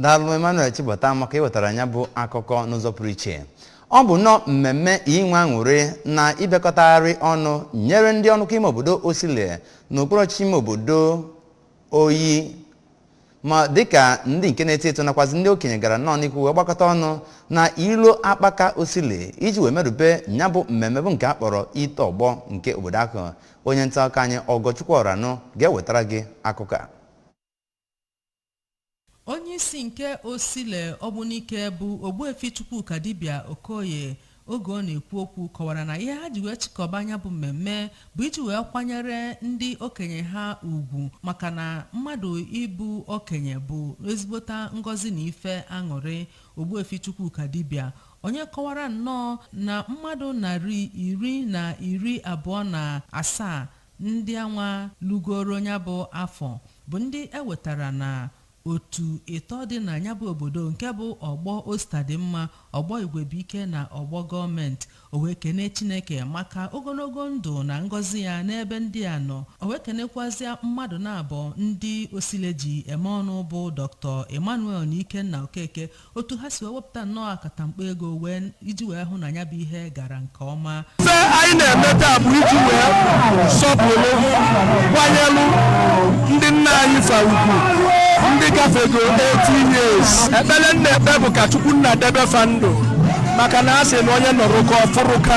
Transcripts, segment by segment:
Daalụ, Emmanuel Chibọta, maka iwetara ya bụ akụkọ n'ụzọ pụrụ iche. Ọ bụ nnọọ mmemme inwe aṅụrị na ịbịakọtagharị ọnụ nyere ndị ọnụkọ ime obodo Osile n'okpuru ọchịchị ime obodo Oyi, ma dịka ndị nke na-eto eto nakwazi ndị okenye gara nnọọ n'ihu wee gbakọta ọnụ na ilo akpaka Osile iji wee merube ya bụ mmemme, bụ nke a kpọrọ ite ọgbọ nke obodo ahụ. Onye nta akụkọ anyị, Ọgọchukwu Ọranụ, ga-ewetara gị akụkọ a. Onye isi nke Osile Ogbunike bụ Ogbuefi Chukwuka Dibịa Okoye, oge ọ na-ekwu okwu, kọwara na ihe ha ji wee chịkọba anya bụ mmemme bụ iji wee kwanyere ndị okenye ha ugwu, maka na mmadụ ịbụ okenye bụ ezigbota ngọzi na ife aṅụrị. Ogbuefi Chukwuka Dibịa, onye kọwara nnọọ na mmadụ 127 ndị anwa lugoro ya bụ afọ bụ ndị ewetara na otu ịtọ dị na ya bụ obodo, nke bụ ọgbọ Ostadimma, ọgbọ Igwebuike na ọgbọ gọọmenti. O wee kene Chineke maka ogologo ndụ na ngọzi ya n'ebe ndị a nọ. O wee kenekwazịa mmadụ na-abọ ndị Osile ji eme ọnụ, bụ Dr. Emmanuel na Ikenna Okeke, otu ha si wee wepụta nnọọ akatamkpo ego wee iji wee hụ na ya bụ ihe gara nke ọma. Ife anyị na-eme taa bụ iji wee sọpụrụ, kwanyelụ ndị nna anyị fa ugwu, ndị gafego 80 years. Ekpere nna ekpe bụ ka Chukwu nna debe fa ndụ, maka na a sị na onye nọrọ ka ọfụrụka.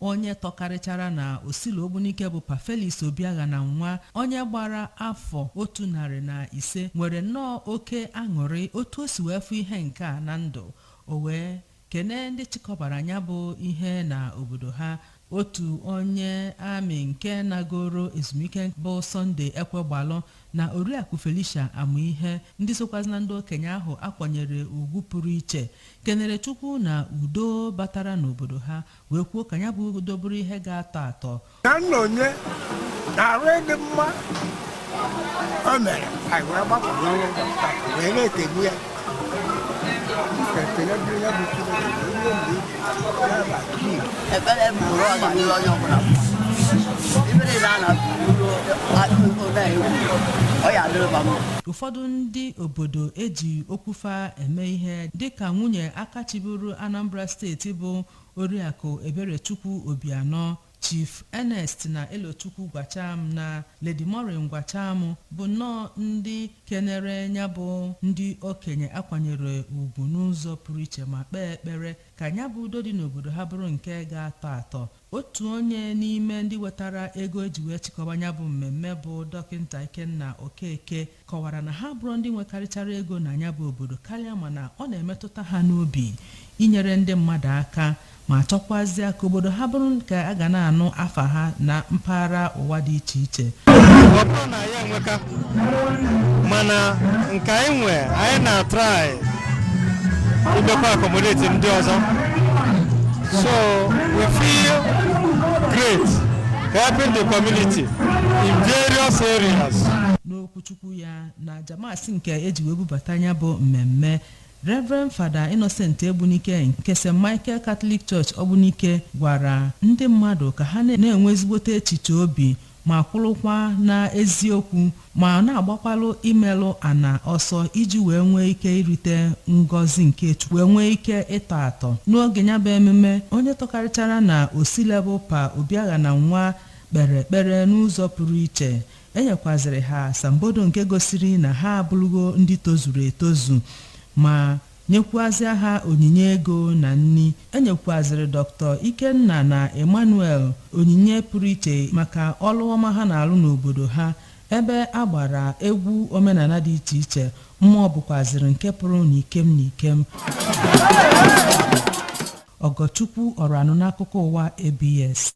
Onye tọkarịchara na Osile Ogbunike bụ Pa Felix Obiagha na nwa, onye gbara afọ 105, nwere nnọọ oke aṅụrị otu o si wee fụ ihe nke a na ndụ. O wee kenee ndị chịkọbara ya bụ ihe na obodo ha. Otu onye amị nke nagoro ezumike bụ Sunday Ekwegbalụ na Oriakụ Felicia Amụihe, ndị sokwazi na ndị okenye ahụ akwanyere ugwu pụrụ iche, kenere Chukwu na udo batara n'obodo ha, wee kwuo ka ya bụ udo bụrụ ihe ga-atọ atọ. Na nna onye na-arụ ịdị mma o mere, anyị wee gbapụ n'ọnwụ wee na-ekegbu ya. Ka ekele dịrị ya bụ Chineke ruo mgbe ebi ya ba chief. Ekpere m bụrụ ọ ga-adịrị onye ọbụla mma. Ibe niile a na-atụ na-egwu, ọ ya adịrị ba mma. Ụfọdụ ndị obodo eji okwufa eme ihe, dịka nwunye akachiburu Anambra Steeti bụ Oriakụ Eberechukwu Obianọ, Chief Ernest na Elochukwu Gwacham na Lady Maureen Gwacham, bụ nnọọ ndị kenere ya bụ ndị okenye akwanyere ugwu n'ụzọ pụrụ iche, ma kpee ekpere ka ya bụ udo dị n'obodo ha bụrụ nke ga-atọ atọ. Otu onye n'ime ndị wetara ego eji wee chịkọba ya bụ mmemme bụ Dọkịta Ikenna Okeke kọwara na ha bụrụ ndị nwekarịchara ego na ya bụ obodo karịa, mana ọ na-emetụta ha n'obi inyere ndị mmadụ aka, ma chọkwazịa ka obodo ha bụrụ nke a ga na-anụ afa ha na mpaghara ụwa dị iche iche. Ọ bụrụ na anyị enweka, mana nke anyị nwe, anyị na-try imekwa accommodate ndị ọzọ. So we feel great helping the community in various areas. N'okwuchukwu ya na jamasị nke eji wee bubata ya bụ mmemme, Reverend Fada Innocent Egbunike nke St. Michael Catholic Church Ogbunike gwara ndị mmadụ ka ha na-enwe ezigbote echiche obi, ma kwụrụkwa na eziokwu, ma na-agbakwalụ imelụ ana ọsọ iji wee nwee ike irite ngọzi nke Chukwu, wee nwee ike ịtọ atọ. N'oge ya bụ emume, onye tọkarịchara na Osile bụ Pa Obiagha na nwa kpere ekpere n'ụzọ pụrụ iche. Enyekwaziri ha asambodo nke gosiri na ha abụrụgo ndị tozuru etozu, ma nyekwazịa ha onyinye ego na nni. Enyekwaziri Dr. Ikenna na Emmanuel onyinye pụrụ iche maka ọrụ ọma ha na-alụ n'obodo ha, ebe a gbara egwu omenala dị iche iche. Mmụọ bụkwaziri nke pụrụ n'ikem n'ikem. Ọgọchukwu Ọranụ n'akụkọ ụwa ABS.